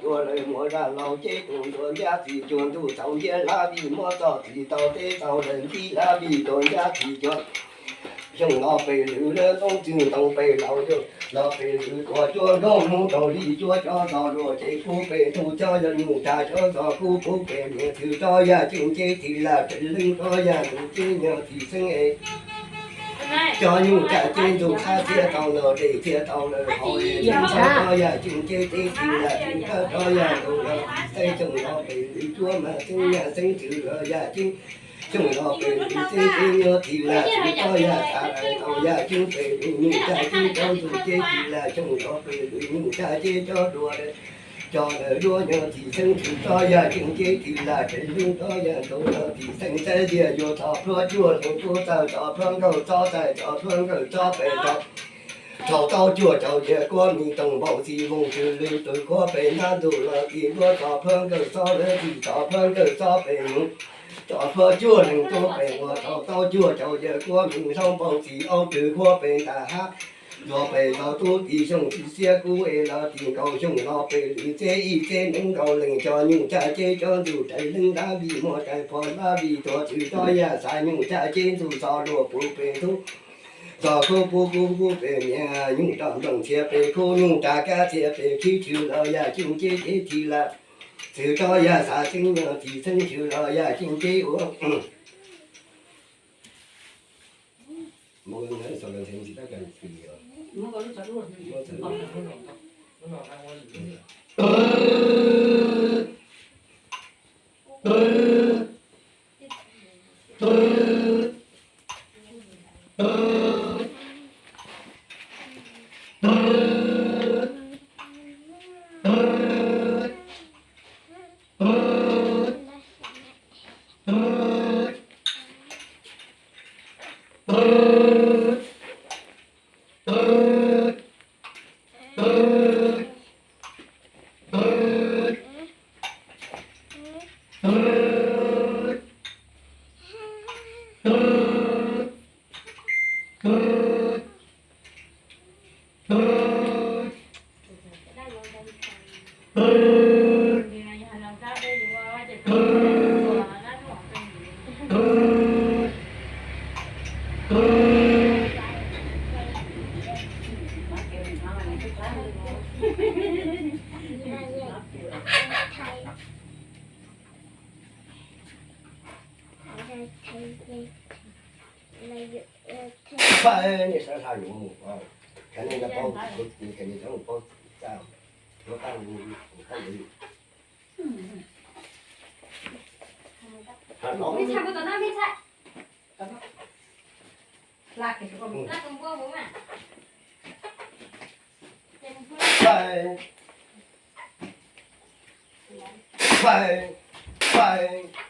Cua lawm muaj zaj laug ces tus ntuas ncaj txim cua ntuj txaus nciab lab vij muab txoj txim tau teb tau lawm ntsib lab vij tuas ncaj txim cua. Xyoo no pem lwm lawm toob txwg ntoo pem laus yog los pem lwm tuas cuab nroo hnub rau li cuab cov txog luag ces kub pem ntuj cov yog nyuj tag cov txog kub puv pem niam txwv rov yaj ceeb ces tis laj tseem leej rov yaj ntug ces nyog tsis xeeb es cov nyuj tag ces ntug qab txiav tau los dej txiav tau lawm hauv es rov yaj ceeb ces tis tis laj tseem rov yaj ntug los tsis xeeb xyoo no pem lwm cuab mas xeeb nyaj xeeb txwv los yaj ceeb. Xyoo no pem lwm txeb teb nyob tsis laj txwv rov yaj xav lawm tau yaj ceeb pem lwm nyuj tag ces cov ntug ces tis laj xyoo no pem lwm nyuj tag ces cov dua lawm cov lawm duab nyob tsis xeeb txwv rov yaj ceeb ces tis laj tseem leej rov yaj ntug los tsis xeeb txeb tias yuav txog plhuav cuaj leeg tuab txawj txog plhuav nkawj txob txawj txog plhuav nkawj txob pem rau thaum tau cuaj caum yawg kuab mis toom npaum txi voos txwv lwm tus kuab pem nab ntuj los tsis ntuab txog plhuav nkawj txob lawm tsis txog plhuav nkawj txob pem mus txog plhuav cuaj leeg tuab pem uas thaum tau cuaj caum yawg kuab mis hlob npaum txi aub rwg kuab pem nram hav luag pem los tub tsis xyoo tsis xiab kub es los tsis nkaus xyoo no pem lwm txeb ib txeb nees nkaum leej cov nyuj tag ces cov ntug rais leej lab vij muab rais phom lab vij tuag txwv rov yaj xav nyuj tag ces ntug txog luag puv pem ntug txog kub puv kub puv pem niam nyuj roj nplooj txhia pem kub nyuj raj kab txhia pem khib tshwm los yaj ceeb ces ces tis laj txwv rov yaj xav xeeb nyog tsis xeeb tshwm los yaj ceeb ces ua Pab nej sawv daws yuav mus, kheev nej yuav paub, kheev nej yuav mus paub txaj, yuav paub, paub ntawd. Pab, pab, pab.